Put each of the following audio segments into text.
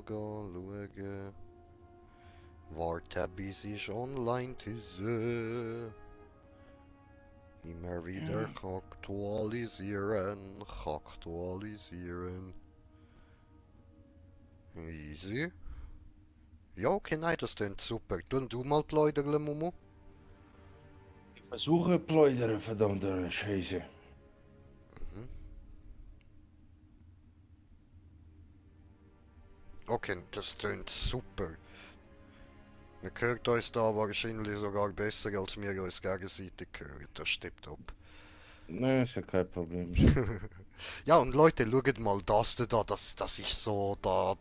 schauen. Warte, bis ich online tüse. Immer wieder aktualisieren. Easy. Ja, okay, nein, das klingt super. Tun du mal pläudern, Mumu? Ich versuche Pläudere, verdammte Scheiße. Mhm. Okay, das klingt super. Man hört uns da wahrscheinlich sogar besser, als wir uns gegenseitig hören. Das stimmt ab. Ne, ist ja kein Problem. Ja, und Leute, schaut mal das da, das ist so da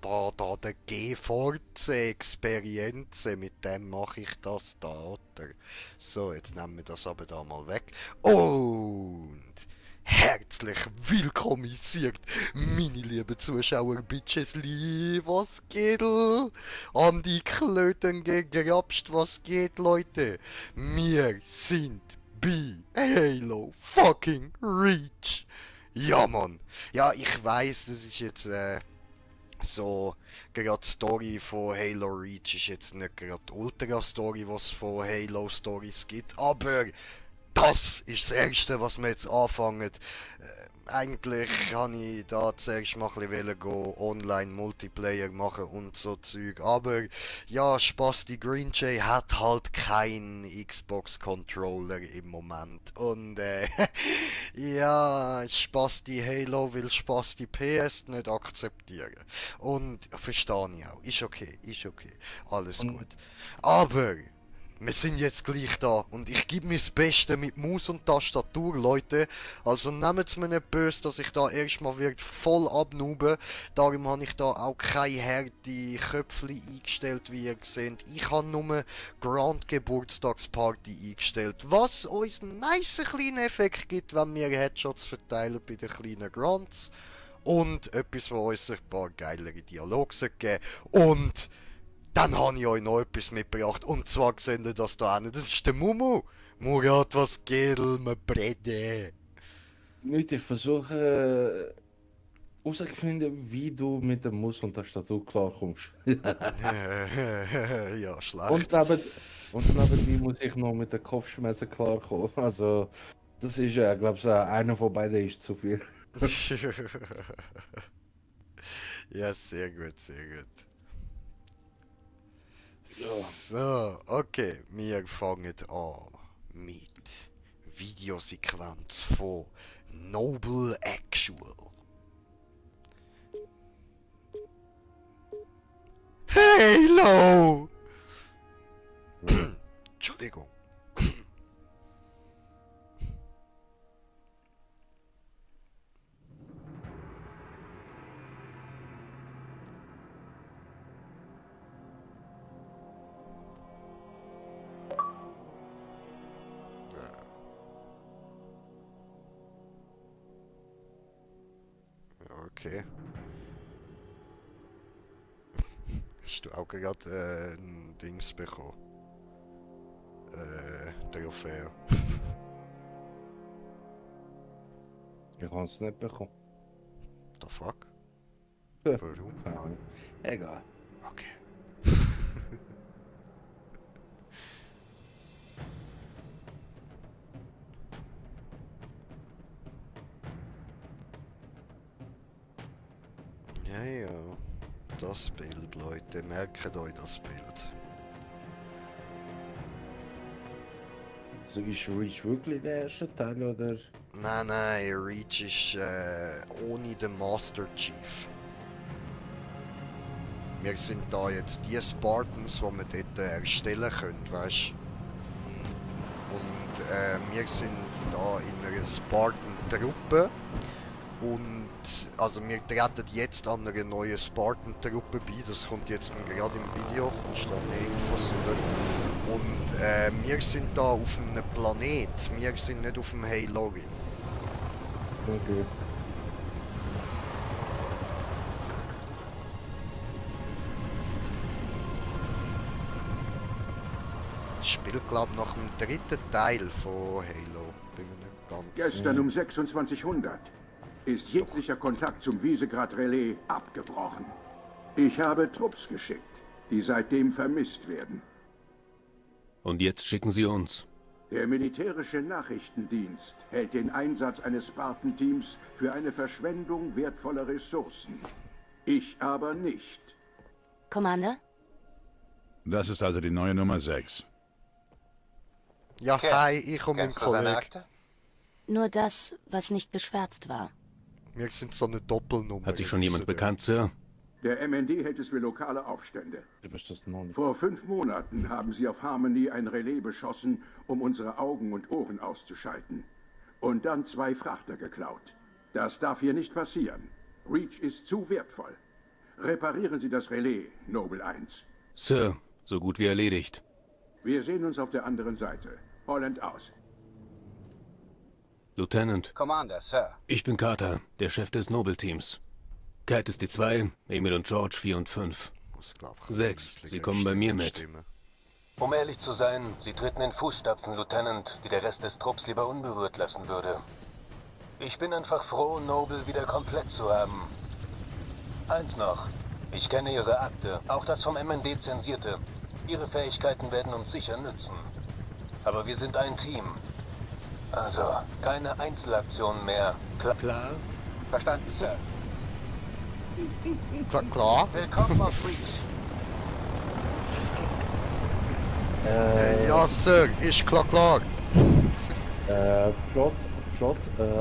der G-Forze-Experienze, mit dem mache ich das da, oder? So, jetzt nehmen wir das aber da mal weg. Und herzlich willkommisiert, meine lieben Zuschauer, Bitchesli, was geht? An die Klöten gegrapscht, was geht, Leute? Wir sind bei Halo fucking Reach. Ja, Mann. Ja, ich weiß, das ist jetzt so, gerade die Story von Halo Reach ist jetzt nicht gerade die Ultra-Story, was es von Halo Stories gibt, aber das ist das Erste, was wir jetzt anfangen. Eigentlich habe ich da zuerst mal ein bisschen Online-Multiplayer machen und so Zeug. Aber ja, Spasti Green Jay hat halt keinen Xbox-Controller im Moment. Und ja, Spasti Halo will Spasti PS nicht akzeptieren. Und verstehe ich auch. Ist okay. Alles Und gut. Aber wir sind jetzt gleich da und ich gebe mir das Beste mit Maus und Tastatur, Leute. Also nehmt es mir nicht böse, dass ich da erstmal wird voll abnube. Darum habe ich da auch keine harte Köpfli eingestellt, wie ihr seht. Ich habe nur Grand Geburtstagsparty eingestellt, was uns einen nice kleinen Effekt gibt, wenn wir Headshots verteilen bei den kleinen Grands. Und etwas, was uns ein paar geilere Dialoge geben. Und dann habe ich euch noch etwas mitgebracht. Und zwar seht ihr das da hinten. Das ist der Mumu. Murat, was geht, me Brede? nicht, ich versuche herauszufinden, wie du mit dem Maus und Tastatur klarkommst. Ja, Und schlecht. neben, und nebenbei muss ich noch mit den Kopfschmerzen klarkommen. Also, das ist ja, glaube ich, einer von beiden ist zu viel. Ja, sehr gut, sehr gut. Ja. So, okay, wir fangen an mit Videosequenz von Noble Actual. Halo! Entschuldigung. Okay. Hast du auch gerade ein Dings bekommen? Trophäe. Ich kann es nicht bekommen. The fuck? Ja, Warum? keine Ahnung. Egal. Okay. Ja, ja. Das Bild, Leute. Merkt euch das Bild. So ist Reach wirklich der erste Teil, oder? Nein, Reach ist ohne den Master Chief. Wir sind da jetzt die Spartans, die wir dort erstellen können, weißt du? Und wir sind da in einer Spartan-Truppe. Und also wir treten jetzt an einer neuen Spartan-Truppe bei. Das kommt jetzt gerade im Video, kommst da mehr Infos über. Und wir sind da auf einem Planet. Wir sind nicht auf dem Halo. Okay. Das spielt glaube ich nach dem dritten Teil von Halo. Bin mir nicht ganz. Gestern um 2600 ist Doch. jeglicher Kontakt zum Visegrad Relais abgebrochen. Ich habe Trupps geschickt, die seitdem vermisst werden. Und jetzt schicken Sie uns. Der militärische Nachrichtendienst hält den Einsatz eines Spartan-Teams für eine Verschwendung wertvoller Ressourcen. Ich aber nicht. Commander? Das ist also die neue Nummer 6. Ja, Cat, hi, ich und mein kennst du seine Kollege. Akte? Nur das, was nicht geschwärzt war. Wir sind so eine Doppelnummer. Hat sich schon jemand bekannt, Sir? Der MND hält es für lokale Aufstände. Du bist das noch nicht. Vor 5 Monaten haben sie auf Harmony ein Relais beschossen, um unsere Augen und Ohren auszuschalten. Und dann 2 Frachter geklaut. Das darf hier nicht passieren. Reach ist zu wertvoll. Reparieren Sie das Relais, Noble 1. Sir, so gut wie erledigt. Wir sehen uns auf der anderen Seite. Holland aus. Lieutenant, Commander, Sir. ich bin Carter, der Chef des Noble-Teams. Kite ist die 2, Emil und George 4 und 5. Muss, glaub ich, 6, künstliche Sie kommen bei mir mit. Stimme. Um ehrlich zu sein, Sie treten in Fußstapfen, Lieutenant, die der Rest des Trupps lieber unberührt lassen würde. Ich bin einfach froh, Noble wieder komplett zu haben. Eins noch. Ich kenne Ihre Akte, auch das vom MND zensierte. Ihre Fähigkeiten werden uns sicher nützen. Aber wir sind ein Team. Also, keine Einzelaktionen mehr. Klar? Verstanden, Sir. Klar. Willkommen auf Reach. Ja, Sir, ist klar. Plot,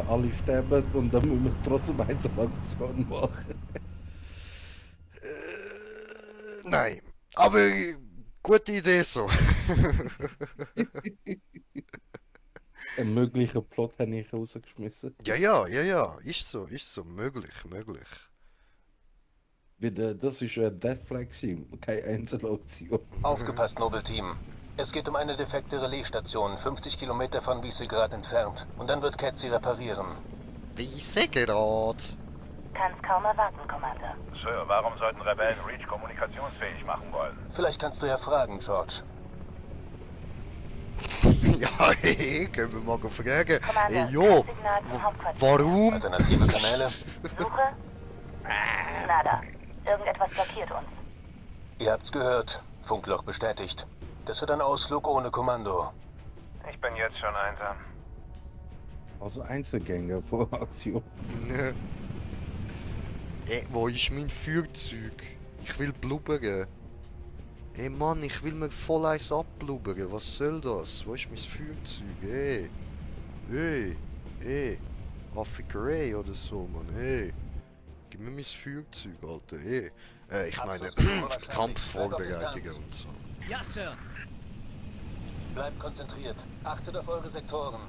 alle sterben und dann muss man trotzdem Einzelaktion machen. Nein, aber gute Idee so. Einen möglichen Plot habe ich rausgeschmissen. Ja, ist so, möglich. Das ist ein Death Flag, keine Einzelaktion. Aufgepasst, Noble-Team. Es geht um eine defekte Relaisstation, 50 Kilometer von Visegrad entfernt. Und dann wird Cat sie reparieren. Visegrad. Kann's kaum erwarten, Commander. Sir, warum sollten Rebellen Reach kommunikationsfähig machen wollen? Vielleicht kannst du ja fragen, George. Ja, hey, können wir mal fragen. Commander, Hey, jo, Signal zum Hauptquartier. warum? Alternative Kanäle? Suche? Nada. Irgendetwas blockiert uns. Ihr habt's gehört. Funkloch bestätigt. Das wird ein Ausflug ohne Kommando. Ich bin jetzt schon einsam. Also Einzelgänger vor Aktion. Wo ist mein Feuerzeug? Ich will blubbern. Ey Mann, ich will mir voll eins abblubbern. Was soll das? Wo ist mein Feuerzeug? Affikerei oder so, Mann. Hey. Gib mir mein Feuerzeug, Alter. Hey. Ich meine, Kampfvorbereitungen und so. Ja, Sir. Bleibt konzentriert. Achtet auf eure Sektoren.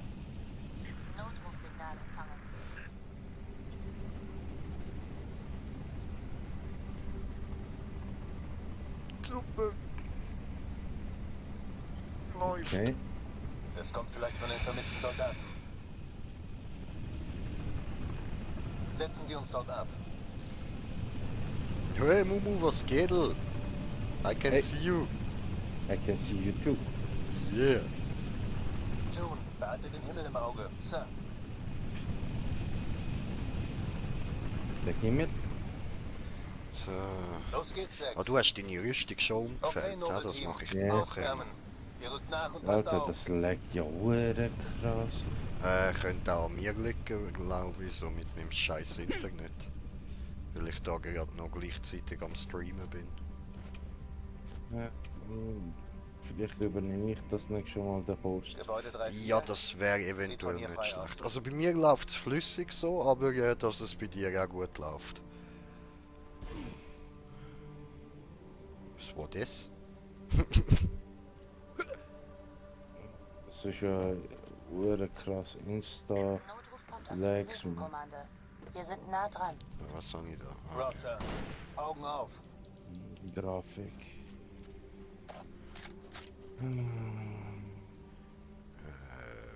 Notrufsignal empfangen. Super. Läuft. Okay. Es kommt vielleicht von den vermissten Soldaten. Setzen Sie uns dort ab. Hey Mumu, was geht? I can Hey. see you. I can see you too. Yeah. June, behalte den Himmel im Auge. Sir. Leg ich mit? So. Los geht's, Sex. Ah, du hast deine Rüstung schon umgefällt, ja, das Noble-Team. mache ich Ja. nachher. Aufwärmen. Ihr rückt nach und passt Alter, auf. das leckt ja hure krass. Könnte auch an mir liegen, glaube ich, so mit meinem scheiß Internet. Weil ich da gerade noch gleichzeitig am Streamen bin. Ja, vielleicht übernehme ich das nicht schon mal der Host. Gebäude 30. Ja, das wäre eventuell Sieht von hier nicht frei schlecht. aus. Also bei mir läuft es flüssig so, aber dass es bei dir auch gut läuft. Was war das? Das ist ja hure krass. Insta, Notrufpunkt aus Lex, Precision, Mann. Commander. Wir sind nah dran. Was habe ich da? Ah, Roger. Augen auf. Grafik.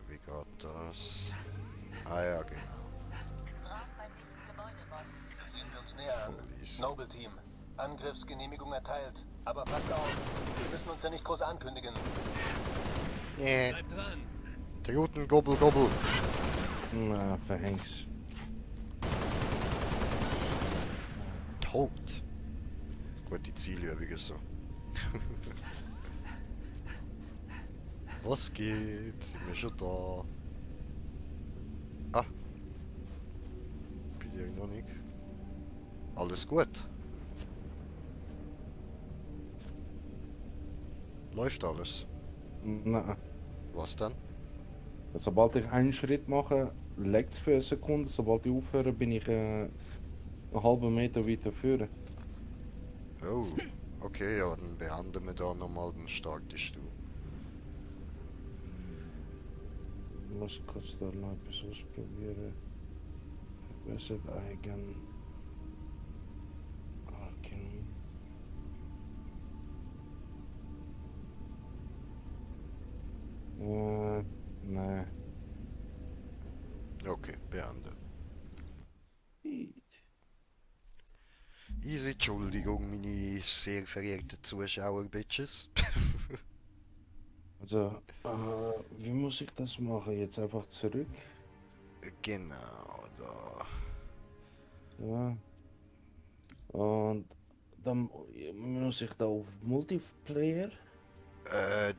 Wie geht das? Ah ja, genau. Sehen wir uns näher an. Vorlesen. Noble-Team. Angriffsgenehmigung erteilt. Aber passt auf. Wir müssen uns ja nicht groß ankündigen. Nee, Bleib dran. der guten Gobbel Gobbel. Na, verhäng's. Tot. Gute Zielübungen so. Was geht? Sind wir schon da? Ah. Bin ich noch nicht. Alles gut? Läuft alles? Nein. Was denn? Sobald ich einen Schritt mache, leckt es für eine Sekunde. Sobald ich aufhöre, bin ich einen halben Meter weiter vorne. Oh. Okay, ja, dann beenden wir da nochmal, dann startest du. Ich muss kurz da noch etwas ausprobieren. Reset eigen. Okay. Nein. Okay, beenden. Easy, Entschuldigung, meine sehr verehrten Zuschauer-Bitches. Also, wie muss ich das machen? Jetzt einfach zurück? Genau, da. Ja. Und dann muss ich da auf Multiplayer. Äh,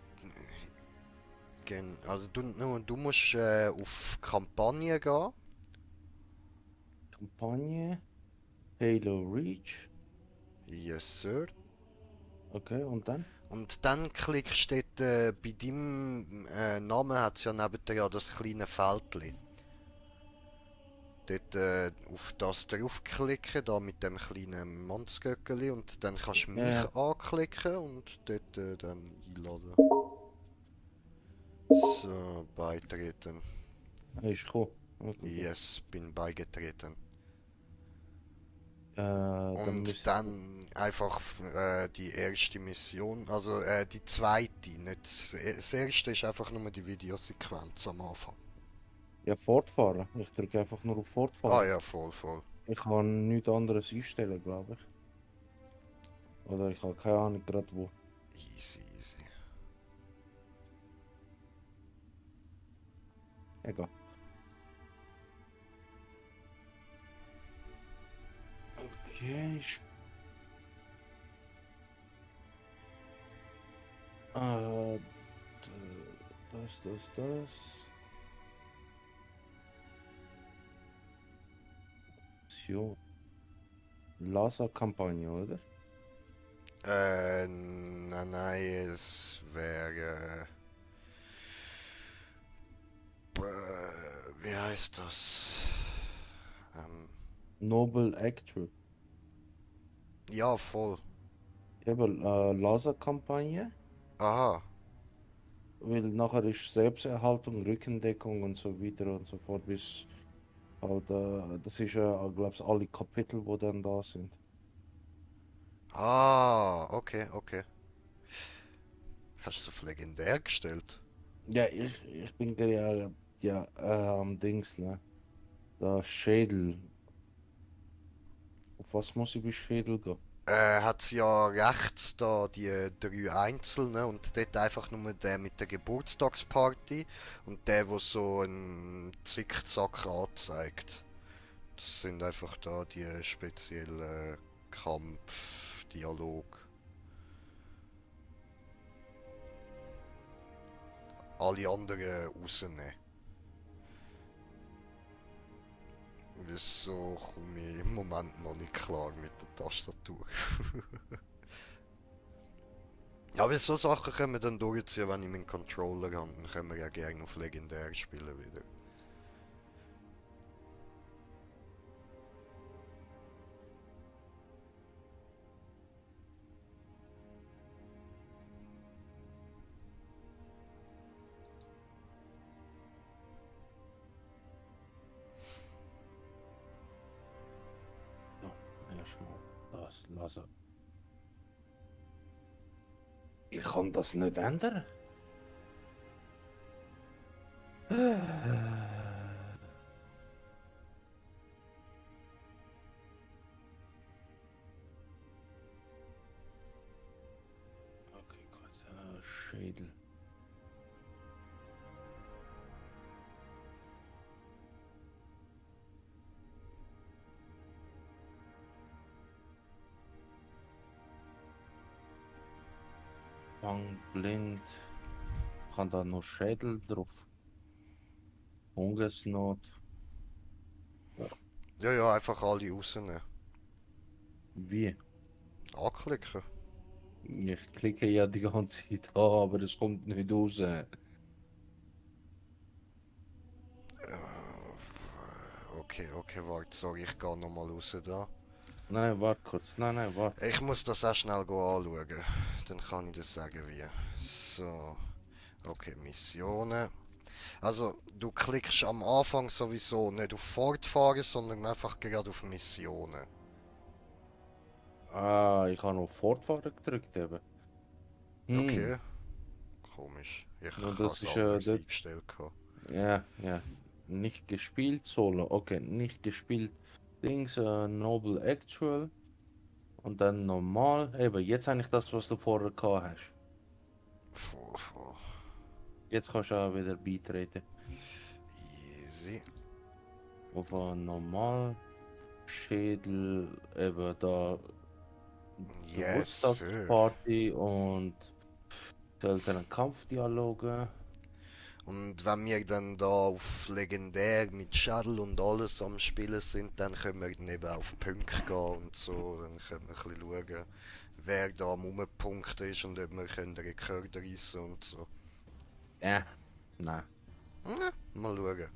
also du musst auf Kampagne gehen. Kampagne. Halo Reach. Yes, sir. Okay, und dann? Und dann klickst du dort, bei deinem Namen hat es ja nebendran ja das kleine Fältchen. Dort auf das draufklicken, da mit dem kleinen Mannsgöckeli, und dann kannst du mich Ja. anklicken und dort dann einladen. So, beitreten. Ist cool. Okay. Yes, bin beigetreten. Dann Und müsste dann einfach die erste Mission, also die zweite, nicht das erste ist einfach nur die Videosequenz am Anfang. ja fortfahren. Ich drücke einfach nur auf Ah fortfahren. ja, voll, voll. Ich kann nichts anderes einstellen, glaube ich. Oder ich habe keine Ahnung gerade wo. Easy, easy. Egal. Okay, das. So. Laserkampagne, oder? Nein, es wäre... wie heißt das? Noble Actor. Ja, voll. Eben, Laserkampagne. Aha. Weil nachher ist Selbsterhaltung, Rückendeckung und so weiter und so fort, bis halt, das ist ja, glaube ich, alle Kapitel, wo dann da sind. Ah, okay, okay. Hast du es auf legendär gestellt? Ja, ich bin ja am Dings, ne? Da Schädel. Auf was muss ich bei Schädel gehen? Hat's ja rechts da die drei einzelnen und dort einfach nur der mit der Geburtstagsparty und der, wo so einen Zickzack anzeigt. Das sind einfach da die speziellen Kampfdialog. Alle anderen rausnehmen. Wieso komme ich im Moment noch nicht klar mit der Tastatur? Ja, aber so Sachen können wir dann durchziehen, wenn ich meinen Controller habe. Dann können wir ja gerne auf legendär spielen wieder. Ja, erstmal das Laser. Ich kann das nicht ändern. Okay, gut. Schädel. Fang blind. Kann da noch Schädel drauf. Hungersnot. Ja, einfach alle rausnehmen. Wie? Anklicken. Ich klicke ja die ganze Zeit an, aber es kommt nicht raus. Okay, warte, sorry, ich gehe nochmal raus da. Nein, warte kurz. Nein, warte. Ich muss das auch schnell anschauen. Dann kann ich das sagen, wie. So. Okay, Missionen. Also, du klickst am Anfang sowieso nicht auf Fortfahren, sondern einfach gerade auf Missionen. Ah, ich habe noch Fortfahren gedrückt eben. Okay. Komisch. Ich Ja, habe das es ist, anders dort- eingestellt. Gehabt. Ja. Nicht gespielt, Solo. Okay, nicht gespielt. Dings, Noble Actual. Und dann normal. Eben, jetzt habe ich das, was du vorher gehabt hast. Vor. Jetzt kannst du auch wieder beitreten. Easy. Auf normal. Schädel, eben da. Yes, sir. Geburtstagsparty und seltene Kampfdialoge. Und wenn wir dann da auf Legendär mit Schädel und alles am Spielen sind, dann können wir dann eben auf Punkte gehen und so. Dann können wir ein bisschen schauen, wer da am Umpunkten ist und ob wir können Rekord reissen und so. Ja, nein. Mal schauen.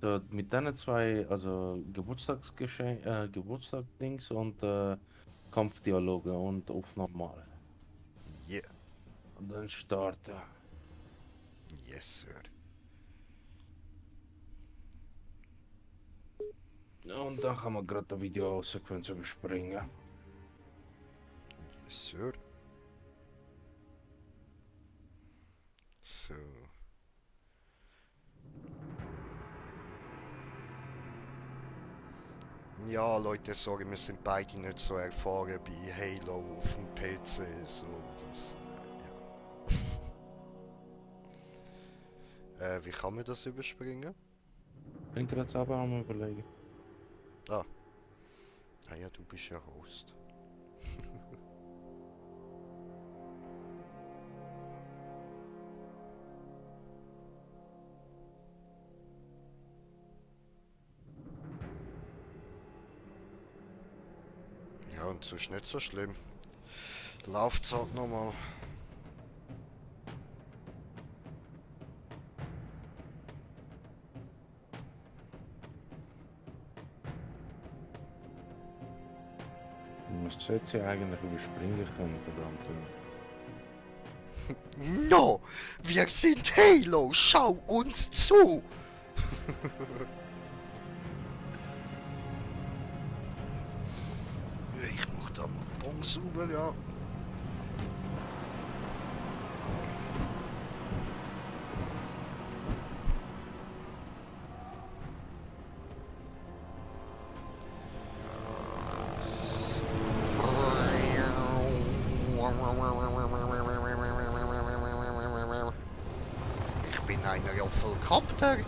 So, mit diesen zwei, also Geburtstagsdings und Kampfdialoge und auf normal. Yeah. Und dann starten. Yes, sir. Und dann kann man gerade die Videosequenz überspringen. Yes, sir. So. Ja, Leute, sorry, wir sind beide nicht so erfahren bei Halo auf dem PC, so, das, ja. Wie kann man das überspringen? Bin gerade selber am überlegen. Ah ja, du bist ja Host. Ja, und so ist nicht so schlimm. Läuft's halt nochmal. Man sollte sie eigentlich überspringen können, verdammt. No! Wir sind Halo! Schau uns zu! Ich mach da mal Bon sauber, ja. Ich bin ein Roffelkopter.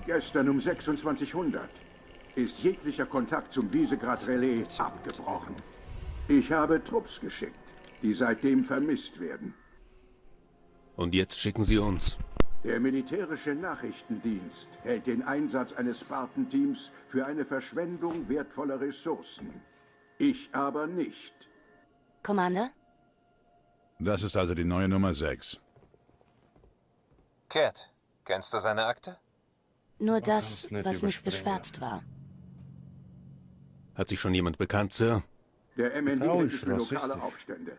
Gestern um 2600 ist jeglicher Kontakt zum Visegrad-Relais abgebrochen. Ich habe Trupps geschickt, die seitdem vermisst werden. Und jetzt schicken Sie uns. Der militärische Nachrichtendienst hält den Einsatz eines Spartan-Teams für eine Verschwendung wertvoller Ressourcen. Ich aber nicht. Commander? Das ist also die neue Nummer 6. Cat, kennst du seine Akte? Nur kann's das, nicht was nicht überspringen. beschwärzt war. Hat sich schon jemand bekannt, Sir? Der MND Frau hält ist es für lokale rassistisch. Aufstände.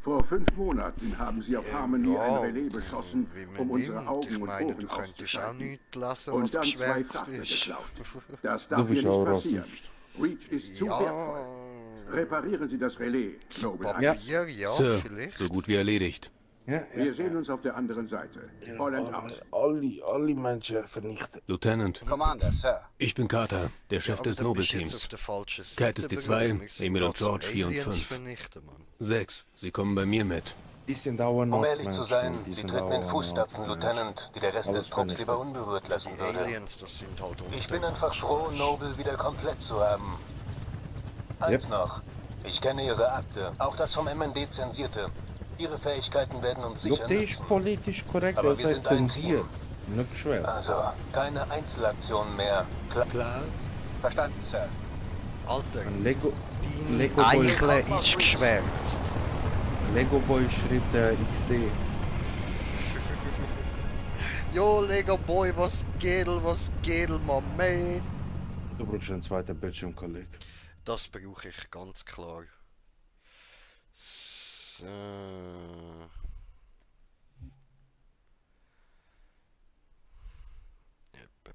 Vor 5 Monaten haben sie auf Harmony ein Relais beschossen, wie man um unsere nimmt. Augen Ich und meine, du Ohren könntest auch auszuschalten. nicht lesen, Und was dann 2 geschwärzt Frachter ist. geklaut. Das Du darf hier bist nicht auch passieren. Rassist. Reach ist zu wertvoll. Reparieren Sie das Relais, Noble. Papier, ja, Sir, vielleicht. so gut wie erledigt. Ja, Wir sehen uns auf der anderen Seite. Holland aus. alle Menschen vernichten. Lieutenant, Commander, Sir. ich bin Carter, der Chef Aber des dann bist du jetzt Noble-Teams. auf der falschen Seite. Cat ist die Bruder. 2, Wir sind Emil da und so George 4 und Aliens 5. vernichten, Mann. 6, Sie kommen bei mir mit. Die sind auch ein Um ehrlich zu sein, die Sie sind treten in auch Fußstapfen, Nordmenschen. Lieutenant, die der Rest Aber des das kann Trupps ich lieber nicht. unberührt lassen Die würde. Aliens, das sind halt Ich bin einfach froh, Untergrundmenschen. Noble wieder komplett zu haben. Eins noch. Ich kenne Ihre Akte, auch das vom MND zensierte. Ihre Fähigkeiten werden uns sicher Look, die ist nützen. politisch korrekt, Aber er wir sei sind ein zensiert. Nicht geschwärzt. Also, keine Einzelaktionen mehr. Klar? Verstanden, Sir. Alter, Ein Lego deine Boy, Eichle ist geschwärzt. Lego Boy schreibt XD. Jo, Lego Boy, was geht, my man? Du brauchst einen zweiten Bildschirm, Kollege. Das brauche ich ganz klar. So.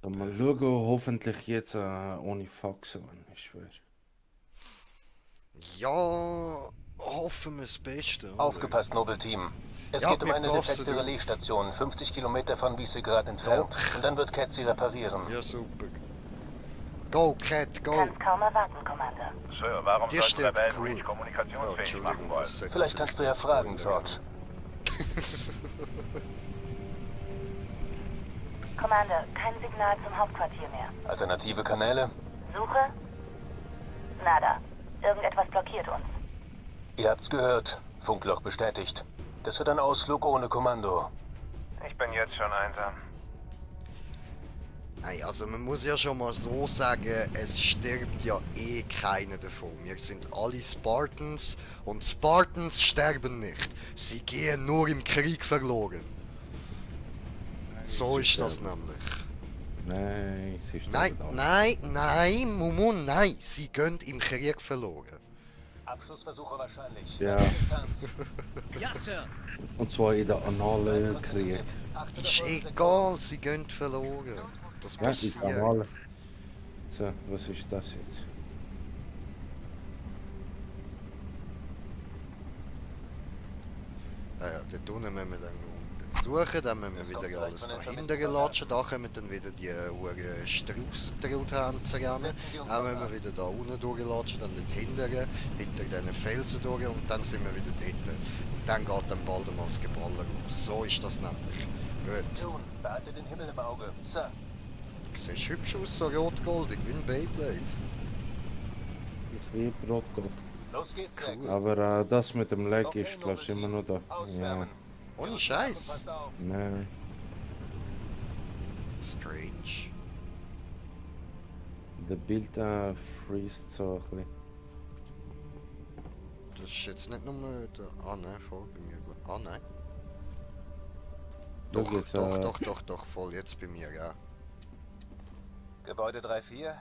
Mal schauen, hoffentlich jetzt ohne Faxen, ich schwöre. Ja, hoffen wir das Beste. Oder? Aufgepasst, Noble Team. Es Ja, geht um wir eine brauchst defekte du. Relaisstation, 50 Kilometer von Visegrad entfernt. Ja. Und dann wird Cat sie reparieren. Ja, super. Go, Cat, go! Kannst kaum erwarten, Commander. Sir, warum Die sollten stimmt, Rebellen cool. Reach kommunikationsfähig Entschuldigung, machen wollen? das sollte Vielleicht kannst du ja nicht fragen, spoilern. George. Commander, kein Signal zum Hauptquartier mehr. Alternative Kanäle? Suche? Nada. Irgendetwas blockiert uns. Ihr habt's gehört. Funkloch bestätigt. Das wird ein Ausflug ohne Kommando. Ich bin jetzt schon einsam. Nein, also man muss ja schon mal so sagen, es stirbt ja eh keiner davon. Wir sind alle Spartans und Spartans sterben nicht. Sie gehen nur im Krieg verloren. So ist das nämlich. Nein, sie ist Nein, Mumu, nein. Sie gehen im Krieg verloren. Abschlussversuche wahrscheinlich. Ja. Ja, Sir. Und zwar in der analen Krieg. Ist egal, sie gehen verloren. Das Ja, die passiert. anale. So, was ist das jetzt? Ja, dort unten müssen wir dann suchen, dann müssen wir wieder alles dahinter latschen, da kommen dann wieder die hohen Straußentrauthänze rein, dann müssen wir wieder da unten durchlatschen, dann dort hinter diesen Felsen durch und dann sind wir wieder dort. Und dann geht dann bald einmal das Geballer raus. So ist das nämlich. Gut. Nun, behalte den Himmel im Auge. Sir. Du siehst hübsch aus, so rot-goldig, wie ein Beyblade. Ich liebe Rotgold. Los geht's, Sex. Aber das mit dem Leg Okay, ist, glaube ich, immer noch da. Ja, Auswärmen. Ohne Scheiß. Passt auf. nein. Strange. Der Bild freest so ein bisschen. Das ist jetzt nicht nur der... Ah nein, voll bei mir. Ah nein. Schau Doch, jetzt, doch, voll jetzt bei mir, ja. Gebäude 3-4.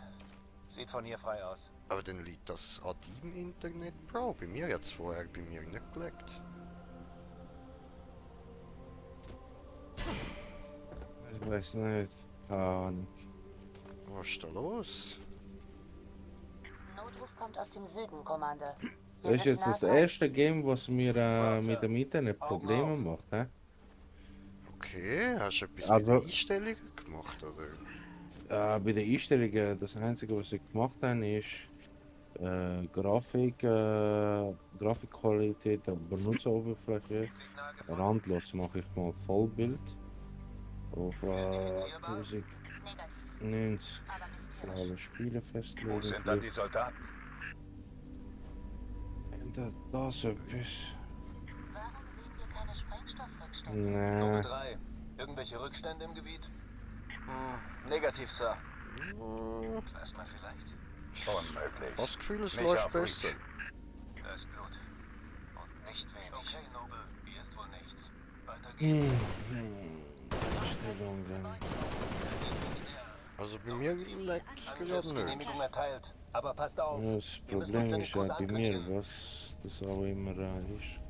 Sieht von hier frei aus. Aber dann liegt das an deinem Internet, Bro. Bei mir jetzt vorher bei mir nicht gelegt. Ich weiß nicht. Keine Ahnung. Was ist da los? Notruf kommt aus dem Süden, Commander. Das ist jetzt das erste Game, was mir mit dem Internet Probleme macht, hä? Okay, hast du etwas Also- mit den Einstellungen gemacht, oder? Bei den Einstellungen, das einzige, was ich gemacht habe, ist Grafikqualität und Benutzeroberfläche. Randlos mache ich mal Vollbild auf 1090 für alle Spiele festlegen. Wo sind dann die Soldaten? Das etwas. Warum sehen wir keine Sprengstoffrückstände? Noble Nee. 3. Irgendwelche Rückstände im Gebiet? Negativ, Sir. Plasma vielleicht. Unmöglich. Das Gefühl, es Nicht läuft auf besser. Reach. Da ist Blut. Und nicht wenig. Okay, Noble. Hier ist wohl nichts. Weiter geht's. Einstellungen. Also bei mir leckt es gerade nicht. Angriffsgenehmigung erteilt. Aber passt auf. Das Wir müssen uns Problem ja ist nicht ja groß bei mir, ankündigen. was das auch immer ist.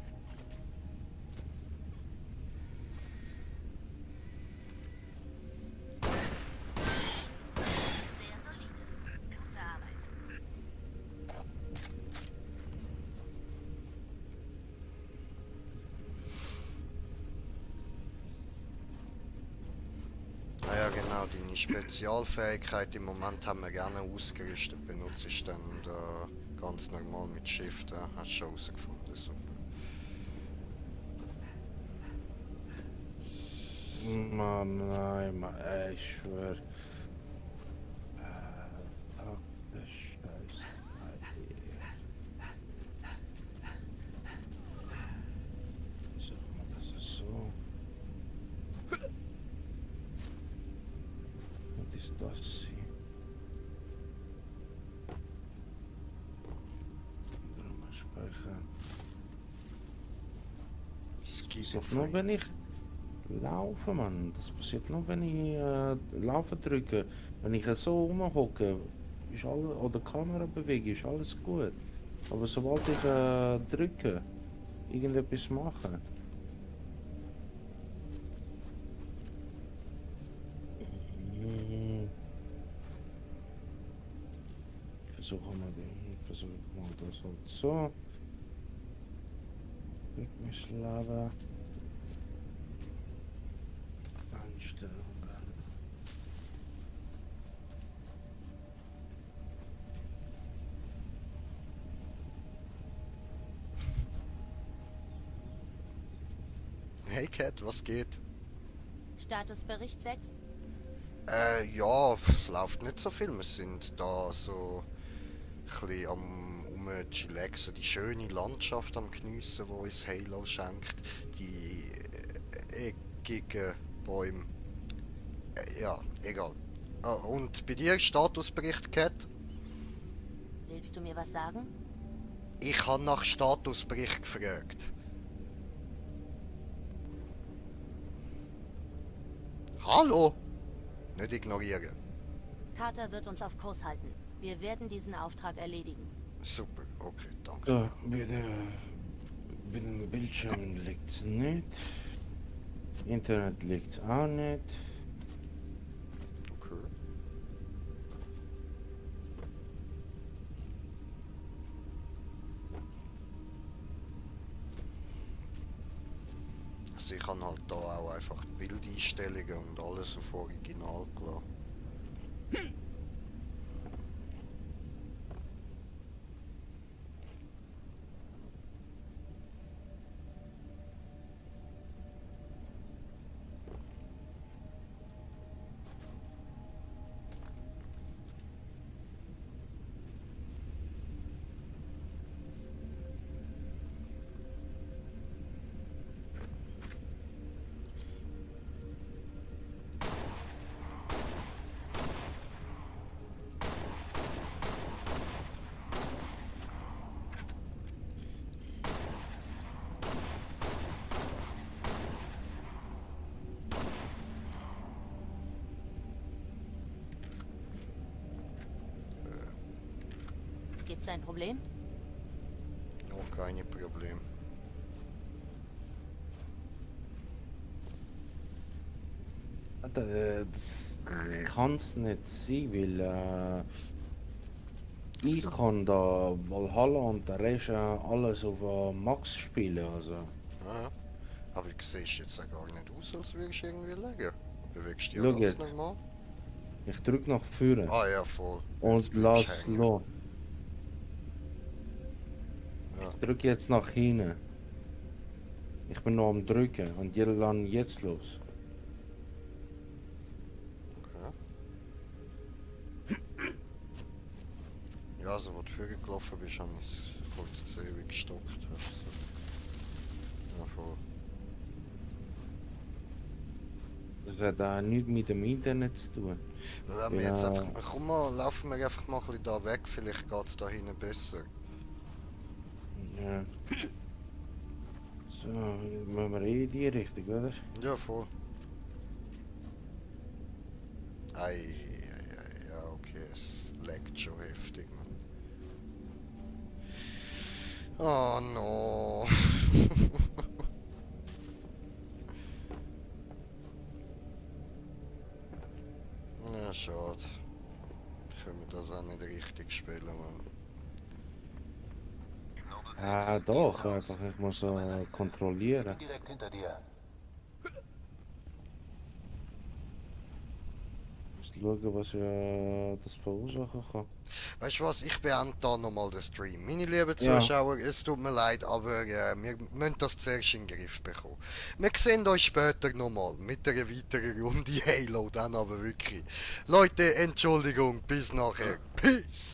Sehr solide. Gute Arbeit. Ah ja genau, deine Spezialfähigkeit im Moment haben wir gerne ausgerüstet. Benutze ich dann ganz normal mit Shift. Hast du schon herausgefunden, super. Mann, nein, Mann, ey, ich schwör. Ach, der Scheiß. Sag mal, das ist so. Was ist das hier? Mal speichern. Passiert nur, wenn ich laufe, Mann. Das passiert nur, wenn ich Laufen drücke. Wenn ich so rumhocke, ist alles, oder Kamera bewege, ist alles gut. Aber sobald ich drücke, irgendetwas mache. Versuche mal das halt so. Rhythmuslader. Einstellungen. Hey Cat, was geht? Statusbericht 6. Ja, läuft nicht so viel. Wir sind da so ein bisschen am chillaxen, die schöne Landschaft am Geniessen, die uns Halo schenkt, die eckigen Bäume. Ja, egal. Ah, und bei dir Statusbericht, Cat? Willst du mir was sagen? Ich habe nach Statusbericht gefragt. Hallo? Nicht ignorieren. Carter wird uns auf Kurs halten. Wir werden diesen Auftrag erledigen. Super, okay, danke. So, bitte. Mit dem Bildschirm liegt's nicht. Internet liegt's auch nicht. Okay. Also ich habe halt da auch einfach die Bildeinstellungen und alles auf Original gelassen. Gibt's ein Problem? Noch keine Problem. Das kann es nicht sein, weil ich kann da Valhalla und der Rest alles auf Max spielen. Also. Ja. Aber du siehst jetzt auch gar nicht aus, als würdest du irgendwie legen. Bewegst dich Schau ja ganz jetzt. normal. Ich drück nach vorne Ah ja, voll. Jetzt und bleibst lass du hängen. los. Ja. Ich drück jetzt nach hinten. Ich bin noch am drücken und ihr dann jetzt los. Okay. Ja, also wo du vorher gelaufen bist, habe ich kurz gesehen, wie du gestockt hast. So. Ja, voll. Das hat auch nichts mit dem Internet zu tun. Wenn wir jetzt einfach, komm mal, laufen wir einfach mal ein bisschen da weg, vielleicht geht es da hinten besser. Ja. So, jetzt müssen wir in die Richtung, oder? Ja, voll. Ei, ja, okay, es leckt schon heftig, man. Oh no. Ja, schade. Können wir das auch nicht richtig spielen, man. Ah, doch, einfach ich muss kontrollieren. Direkt hinter dir. schauen, was das verursachen kann. Weißt du was, ich beende da nochmal den Stream. Meine lieben Ja. Zuschauer, es tut mir leid, aber wir müssen das zuerst in den Griff bekommen. Wir sehen euch später nochmal mit einer weiteren Runde Halo, dann aber wirklich. Leute, Entschuldigung, bis nachher. Peace!